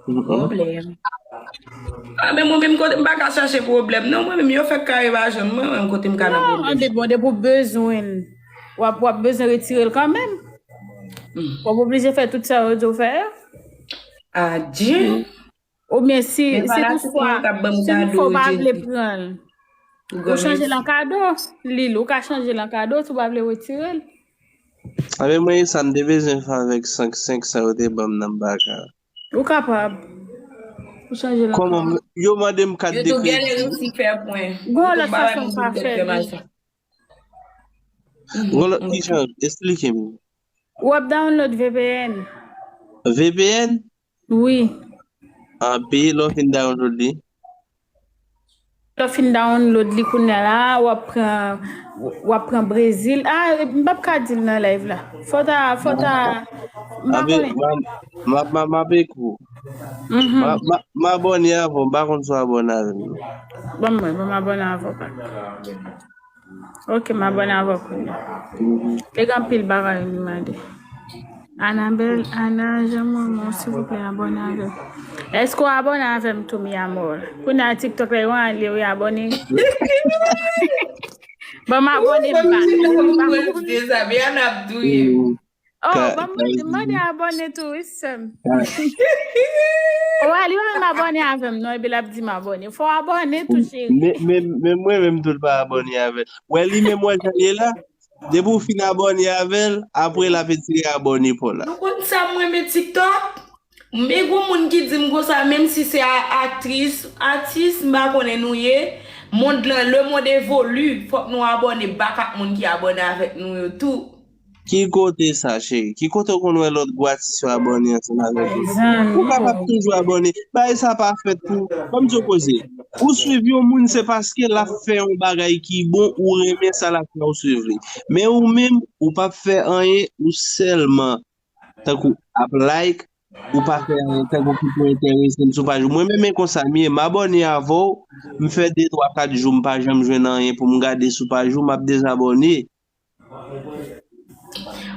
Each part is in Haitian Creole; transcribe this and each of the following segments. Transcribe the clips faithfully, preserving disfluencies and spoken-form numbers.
Pwoblèm. Ah, men mwen menm kote m pa ka chache pwoblèm, non. Mwen menm, yo fèk kare pa jwenn mwen, mwen kote m ka nan pwoblèm. Non, depi, bon, depi w bezwen l, w ap, w ap bezwen retire l kanmenm. W ap oblije fè tout sa yo di w fè a. Adye. Oubyen si, si toutfwa, si toutfwa w pa vle pran l, ou chanje l an kado, Lil, ou ka chanje l an kado si w pa vle retire l. Anben mwen, e sa m te bezwen fè avèk senk senk sa yo te ban m nan baka. Ou kapab. Ou chanje l an kado. Kòman yo mande m kat de kredi? Gon lòt fason w ka fè li. Gon lòt kijan? Esplike m. W ap download V P N. V P N? Wi. Anpi lè w fin download li? Lè w fin download li kounye a la, w ap pran, w ap pran Brezil. Ah, m p ap ka di l nan live la. Fò ta, fò ta, m pa konnen. M ap, m ap, m ap ekri w. M a- m a- m abòne avè w, m pa konn si w abòne avè m. Ban m wè, ban m abòne avè w, pa. Ok, m abòne avè w kounye a. Te gen anpil bagay li mande. Anabel, Ana, Jean Momo, silvouplè, abòne avè m. Èske w abòne avè m tou, mi amor? Kounye a TikTok la, yo ale, wi, abòne. Ban m abòne m pa. Mwen di sa, men Ana ap touye m. Oh, ban m mande, mande abòne tou, wi, sè m. Wè, li pa menm abòne avè m, non, epi l ap di m abòne. Fò w abòne tou, cheri. Men, men, men mwen menm tou, l pa abòne avè l. Wè, li menm, wè, jan l ye la. Depi w fin abòne avè l, apre l ap retire abòne pa w la. Nou konn sa m renmen TikTok? Men gon moun ki di m konsa, menm si se a- aktris, atis, m pa konnen nou ye, mond lan, le monde évolue, fòk nou abòne bak ak moun ki abòne avèk nou yo tou. Ki kote sa, cheri? Ki kote w konn wè lòt gwo atis yo abòne ansanm avèk ou? Ou kapab toujou abòne. Bagay sa pa fèt pou, ban m di w koze. Ou swiv yon moun, se paske l ap fè yon bagay ki bon, ou renmen sa l ap fè, ou swiv li. Men ou menm, ou p ap fè anyen, ou sèlman tankou ap like, ou pa fè anyen tankou ki pou enterese m sou paj ou. Mwen menm, e konsa m ye, m abòne avè w, m fè de, twa, kat jou m pa janm jwenn anyen pou m gade sou paj ou, m ap dezabòne.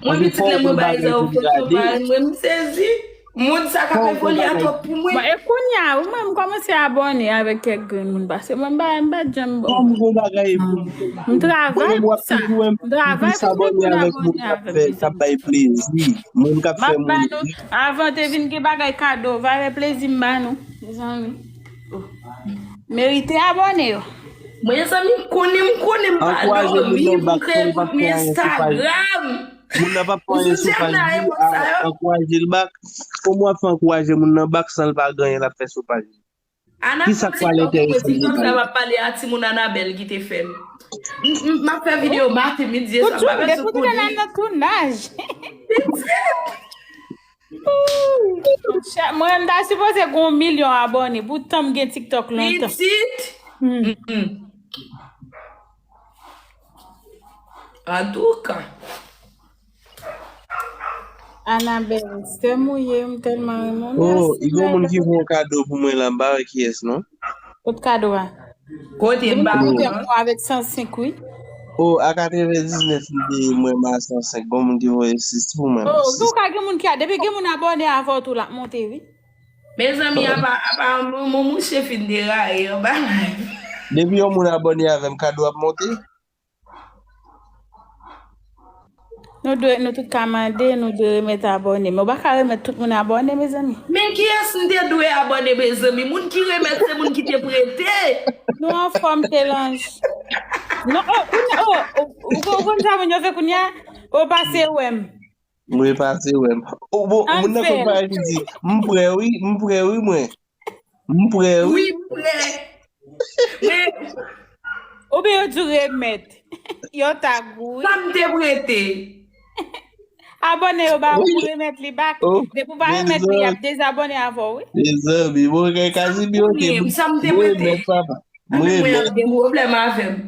Mwen, pitit, lè mwen bay zè yo foto pa mwen, m sezi. Mond sa k ap evolye a twòp pou mwen. Bon, e kounye a, wi, mwen, m kòmanse abòne avèk kèk grenn moun, paske mwen, m pa, m pa t janm bon. Kòm gon bagay pou m. M travay pou sa. M travay pou tout moun abòne avè m. K ap bay plezi. Moun k ap fè moun ri. Avan te vin gen bagay kado, valè plezi m ba nou, mezanmi. Merite abòne yo. Mezanmi, m konnen, m konnen m pa dòmi, m kreye kont m Instagram. Moun nan p ap fè anyen sou paj li, ankouraje l bak. Kòman w ap fè ankouraje moun nan bak san l pa gen anyen l ap fè sou paj li? Ana, kisa k pral enterese l nan paj li? M ap pale a timoun Anabel ki te fè m. M, m, m ap fè videyo maten, midi e swa, m pa bezwen konnen. Depi kounye a nan tounaj. Mwen, m ta sipoze gen yon milyon abòne, poutan m gen TikTok lontan. Pitit. Antouka. Anabel, sè m ou ye, m tèlman renmen w. Oh, gen yon moun ki voye yon kado pou mwen la, m pa wè kiyès non. Kot kado a? Kote m pa konn. Ou avèk san senk, wi. Oh, a katrevendiznèf m te mwen ma san senk, gon moun ki voye sis pou mwen. Oh, tou ka gen moun ki a, depi gen moun abòne avè w tou l ap monte, wi. Mezanmi, apa, apa, mon, mon mouche fin deraye anba live. Depi yon moun abòne avè m, kado ap monte. Nou dwe, nou tout ka mande, nou dwe remèt abòne. Men w pa ka remèt tout moun abòne, mezanmi. Men kiyès m te dwe abòne, mezanmi? Moun ki remèt, se moun ki te prete. Nou anfòm, Telanj. Non, oh, kounye, oh, oh, ou, ou konn sa moun yo fè kounye a? Ou pase wè m. Mwen pase wè m. Oh, bon, moun nan konn pa di, m prè wi, m prè wi mwen. M prè wi. Wi, m prè. Men, oubyen yo di w remèt. Yo tag ou, wi. Sa m te prete. Abòne yo ba ou pou remèt li bak. Oh, depi w pa remèt li, y ap dezabòne avè w, wi. Mezanmi, bon, gen Kazimyo, ok, m remèt, papa. M remèt. Mwen ap gen pwoblèm avè m.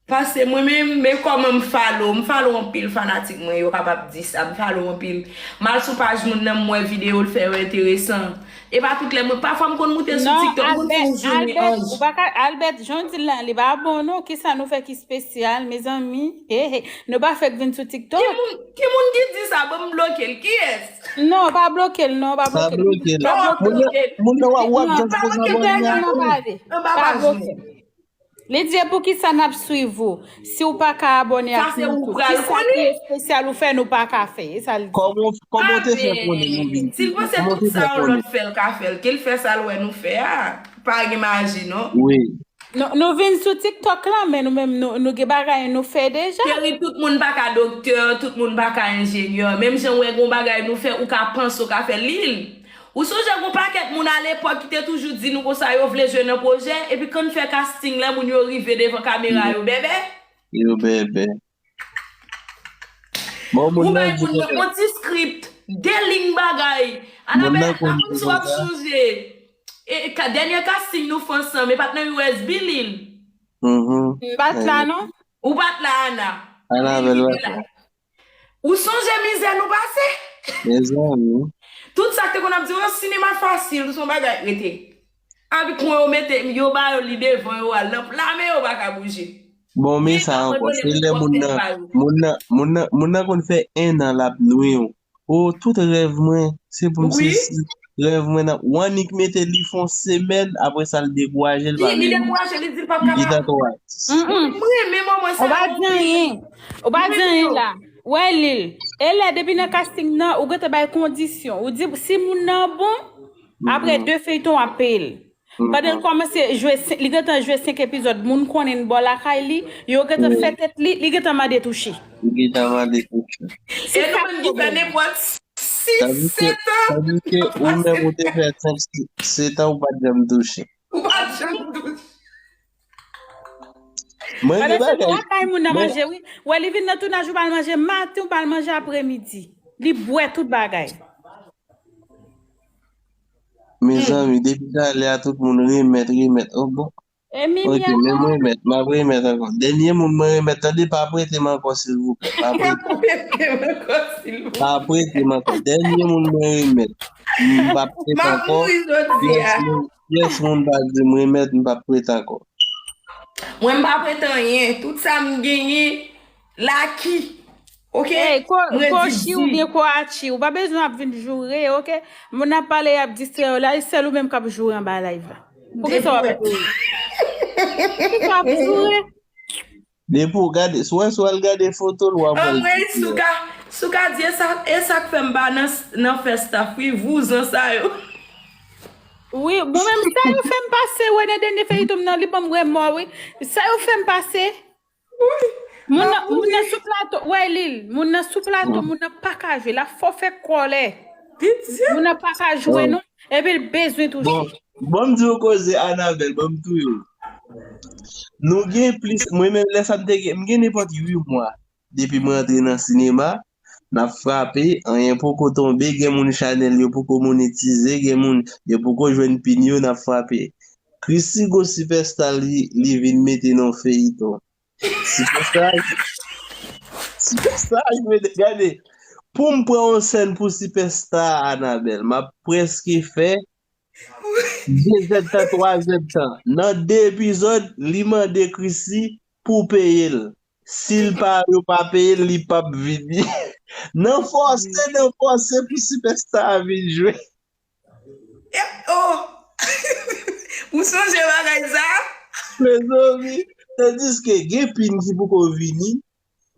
Paske mwen menm, men kòman m follow, m follow anpil fanatik mwen, yo kapab di sa, m follow anpil. M al sou paj moun nan, m wè videyo l fè yo enteresan. E pa tout lè mwen, pafwa m konn moute sou TikTok, m konn fè yon jounen anj. Albert, jan w di l la, li pa bon non. Kisa nou fè ki espesyal, mezanmi? He, he. Nou pa fèk vin sou TikTok. Ki moun, ki moun ki di sa? Ban m bloke l. Kiyès? Non, pa bloke l, non, pa bloke l. Pa bloke l. Pa bloke l. Moun nan w ap, w ap jwenn koze nan pale. Pa bloke l. Li di, e poukisa n ap swiv ou? Si w pa ka abòne ak nou tou, kisa ki espesyal ou fè nou pa ka fè? E sa l di. Kòman, kòman w te fè konnen nou vin swiv ou? Si l panse tout sa yon lòt fè, l ka fè l. Ke l fè sa l wè nou fè a. Pa gen maji, non. Wi. Nou, nou vin sou TikTok la, men nou menm, nou, nou gen bagay nou fè deja. Cheri, tout moun pa ka doktè, tout moun pa ka enjenyè. Menm jan w wè gon bagay nou fè, ou ka panse w ka fè l. Ou sonje gon pakèt moun alepòk ki te toujou di nou konsa yo vle jwe nan pwojè, epi kan n fè casting la, moun yo rive devan kamera yo bèbè? Yo bèbè. Bon, moun nan di konsa. Ou bay moun nan yon ti script, de liy bagay. Anabèl, pa konn si w ap sonje. E, e ka, dènye casting nou fè ansanm, e pa t nan U S B, Lil? M pa t la, non. Ou pa t la, Ana. Anabèl pa t la. Ou sonje mizè nou pase? Mezanmi. Tout sa k te konn ap di, "Oh, sinema fasil, se yon bagay rete." Epi kon yo mete, yo ba yo li devan, yo al nan pla, men yo pa ka bouje. Bon, men sa ankò, se lè moun nan, moun nan, moun nan, moun nan konn fè en an l ap nwi w. Oh, tout rèv mwen, se pou m sesi. Rèv mwen nan, w annik mete li fè yon semèn, apre sa l dekouraje, l pa vle. Li dekouraje, li di l p ap kapab. Li tankou atis. M renmen manman sa. Ou pa di anyen. Ou pa di anyen la. Wè, Lil. E lè depi nan casting nan, ou gentan bay kondisyon. Ou di, si moun nan bon, apre de feyton, w ap peye l. Pandan l kòmanse jwe, li gentan jwe senk epizòd, moun konnen l bò lakay li, yo gentan fè tèt li, li gentan mande touche. Li gentan mande touche. E nou menm ki fè nenpòt sis, sèt an. Tandis ke ou menm ou te fè senk, sèt an, ou pa t janm touche. Ou pa t janm touche. Mwen gen bagay. Lakay moun nan manje, wi. Wè, li vin nan tounaj, ou pa l manje maten, ou pa l manje apremidi. Li bwè tout bagay. Mezanmi, depi talè a, tout moun remèt, remèt. Oh, bon. Ok, men m remèt, m ap remèt ankò. Dènye moun mwen remèt, tande, pa prete m ankò, silvouplè. Pa prete m ankò, silvouplè. Pa prete m ankò. Dènye moun mwen remèt. M p ap prete ankò. Yes, moun, yes, moun pa di m remèt, m p ap prete ankò. Mwen, m pa prete anyen. Tout sa m genyen, Laki. Ok? Ey, ko, kochi oubyen koachi, ou pa bezwen ap vin joure, ok? Moun ap pale, y ap distrè yo la, e sèl ou menm k ap joure anba live la. Poukisa w ap joure? Poukisa w ap joure? Depi w gade, si w wè, si w al gade foto l, w ap wè l. Anmwey, Souka, Souka di, e sa, e sa k fè m pa nan, nan fè staff, wi, vouzan sa yo. Wi, bon, menm sa yo fè m pase, wè, nan dènye feyton m nan, li ban m remò, wi. Sa yo fè m pase. Moun nan, moun nan sou plato, wè Lil, moun nan sou plato, moun nan pa ka jwe, l ap fò fè kòlè. Moun nan pa ka jwe non, epi l bezwen touche. Bon, bon, m di w koze Anabèl, bon, m touye w. Nou gen plis, mwen menm lè sa m te gen, m gen nenpòt uit mwa depi mwen antre nan sinema, n ap frape, anyen poko tonbe, gen moun chanèl yo poko monetize, gen moun yo poko jwenn pin yo, n ap frape. Chrissy gon sipèsta li, li vin mete nan feyton. Sipèsta, sipèsta, gade, pou m pran yon sèn pou sipèsta Anabèl, m ap prèske fè de zèdtan, twa zèdtan. Nan de epizòd, li mande Chrissy pou peye l. Si l pa, yo pa peye l, li p ap vini. Nan fòse, nan fòse pou sipèsta a vin jwe. E, oh! Ou sonje bagay sa? Mezanmi, tandiske gen pin ki poko vini,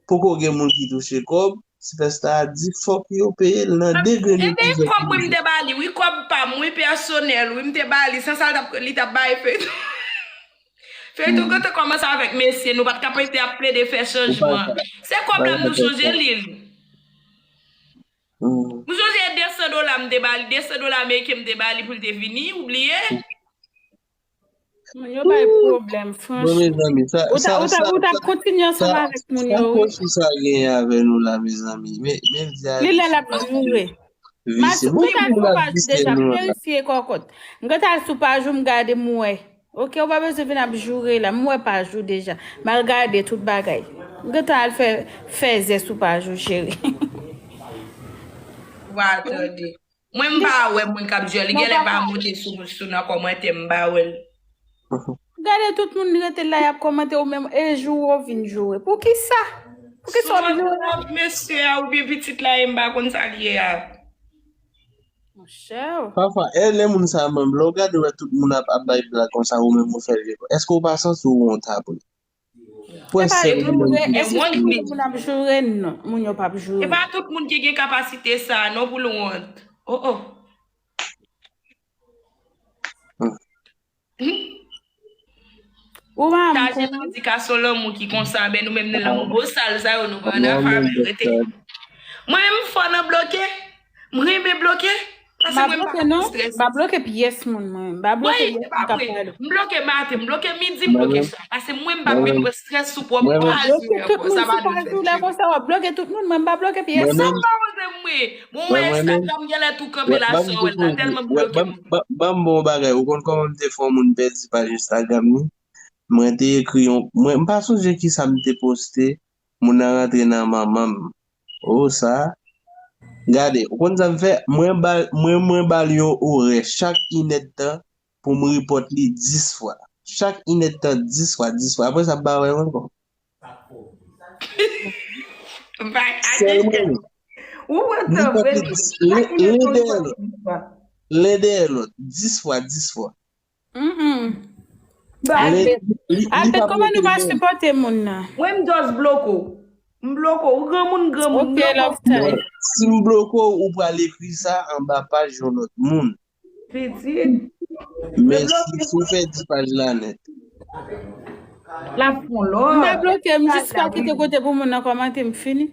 poko gen moun ki touche kòb, sipèsta a di fòk yo peye l nan de grenn epizòd. Kòb wi m te ba li, wi, kòb pa m, wi, pèsonèl, wi, m te ba li, san sa l t ap, li t ap bay feyton. Feyton gentan kòmanse avèk mesye, nou pa t ka rete ap plede fè chanjman. Se kòb la m tou sonje li. M sonje de san dola m te ba li, de san dola ameriken m te ba li pou l te vini, ou bliye? Moun yo bay pwoblèm, franchman. Bon, mezanmi, sa, ou ta, sa, ou ta, sa, ou ta sa, kontinye ansanm sa, avèk moun sa yo, wi. Kochi sa genyen avè nou la, mezanmi. Men, men, li la, l ap joure. Mas, ou ta sou paj deja, m verifye kòkòt. M gentan al sou paj ou, m gade, m wè. Ok, ou pa bezwen vin ap joure la. M wè paj ou deja. M al gade tout bagay. M gentan al fè, fè zès sou paj ou, cheri. Wa tande. Mwen m pa wè moun k ap joure. Li genlè pa monte sou, sou nan kòmantè, m pa wè l. Gade tout moun rete la y ap kòmante ou menm e joure ou vin joure. Poukisa? Poukisa w ap joure? Mesye a oubyen pitit la e m pa konn sa l ye a. Monchè. Pafwa, e lè moun sa menm, lè w gade wè tout moun ap, ap bay blag konsa ou menm ou fè l vye. Èske w pa santi w wont apre? Pou Epa sèl joure, èske tout moun ap joure? Non, moun yo p ap joure. Epa tout moun ki gen kapasite sa non pou l wont. Oh oh. Ou pa Taje nan di ka son lanmou ki konsa, ben nou menm nan lanmou bosal sa yo nou pa nan fave rete. Mwen menm m fò nan bloke. M renmen bloke. Paske mwen m pa bloke non. M pa bloke pyès moun mwen. M pa bloke pyès moun k ap pale. M bloke maten, m bloke midi, m bloke swa. Paske mwen m pa vin pran strès sou pwòp paj mwen ankò. Sa pa nou fè. Lè konsa w ap bloke tout moun, mwen m pa bloke pyès. Sa m pa poze mwen. Bon, mwen Instagram genlè tou kanpe la sa w wè l la tèlman m bloke moun. Ban m bon bagay, ou konn kòman m te fè yon moun pèdi paj Instagram li? Mwen te ekri yon, mwen m pa sonje kisa m te poste, moun nan rantre nan manman m. Oh sa. Gade, ou konn sa m fè? Mwen ba, mwen, mwen ba l yon orè chak inèdtan pou m repòt li dis fwa. Chak inèdtan dis fwa, dis fwa. Apre sa m pa wè l ankò. Sèlman li pòte dis, len dèyè lòt. Len dèyè lòt, dis fwa, dis fwa. Albert, kòman nou pa sipòte moun nan? Mwen m just bloke w. M bloke w. Ou granmoun, granmoun. Ok, love time. Si m bloke w, ou pral ekri sa anba paj yon lòt moun. Pitit. Men si, si w fè di paj la nèt. L ap fon lòt. M pa bloke, m jis pa kite kote pou moun nan kòmante, m fini.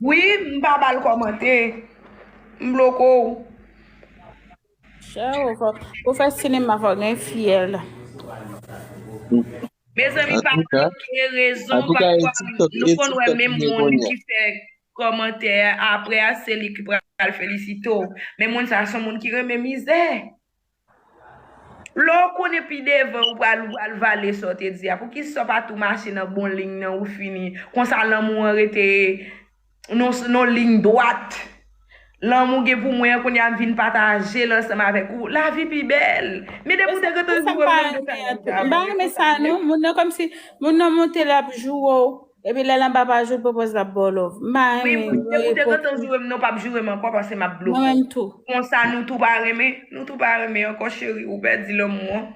Wi, m pa ba l kòmante. M bloke w. Chè, ou fò, pou fè sinema fò gen fyèl. Mezanmi, pa bloke rezon, pa nou konn wè menm moun ki fè kòmantè a, apre a se li ki pral felisite w. Men moun sa se yon moun ki renmen mizè. Lè w konnen pi devan ou pral, ou pral vale sa w te di a, poukisa w pa tou mache nan bon liy nan ou fini? Konsa lanmou an rete nan yon liy dwat. Lanmou gen pou mwen an kounye a m vin pataje l ansanm avèk ou. Lavi pi bèl. Men depi w te gentan joure m nan. M pa renmen sa non. Moun nan kòmsi, moun nan monte l ap joure w. Epi lè l anba pa joure l pwopòz l ap ba w love. M pa renmen. Wi, depi w te gentan joure m nan, w p ap joure m ankò paske m ap bloke w. Mwen menm tou. Konsa nou tou pa renmen, nou tou pa renmen ankò cheri, ou pèdi lanmou an.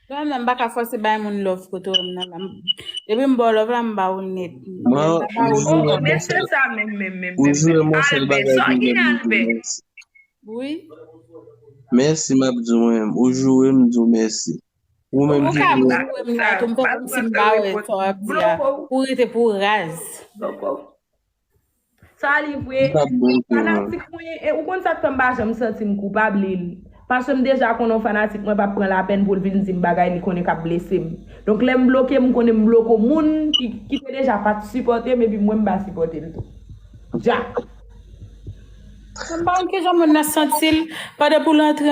Mwen menm m pa ka fòse bay moun love kote w menm nan. Depi m ba w love la, m ba w nèt. Mwen, ou joure mwen sèl, ou joure mwen sèl bagay ki gen pou mèsi. Wi. Mèsi m ap di w mwen menm. Ou joure m, m di w mèsi. Ou menm ki joure. Ou ka joure m la tou, m fè kòmsi m pa wè sa w ap di a. Ou rete pou w raz. Sa li vre. Fanatik mwen, e ou konn sa k fè m pa janm santi m koupab li. Paske m deja konnen yon fanatik mwen p ap pran lapèn pou l vin di m bagay li konnen k ap blese m. Donk lè m bloke, m konnen m bloke yon moun ki, ki te deja pa t sipòte m epi mwen m pa sipòte l tou. Dja. M pa konn kijan moun nan santi l pandan pou l antre.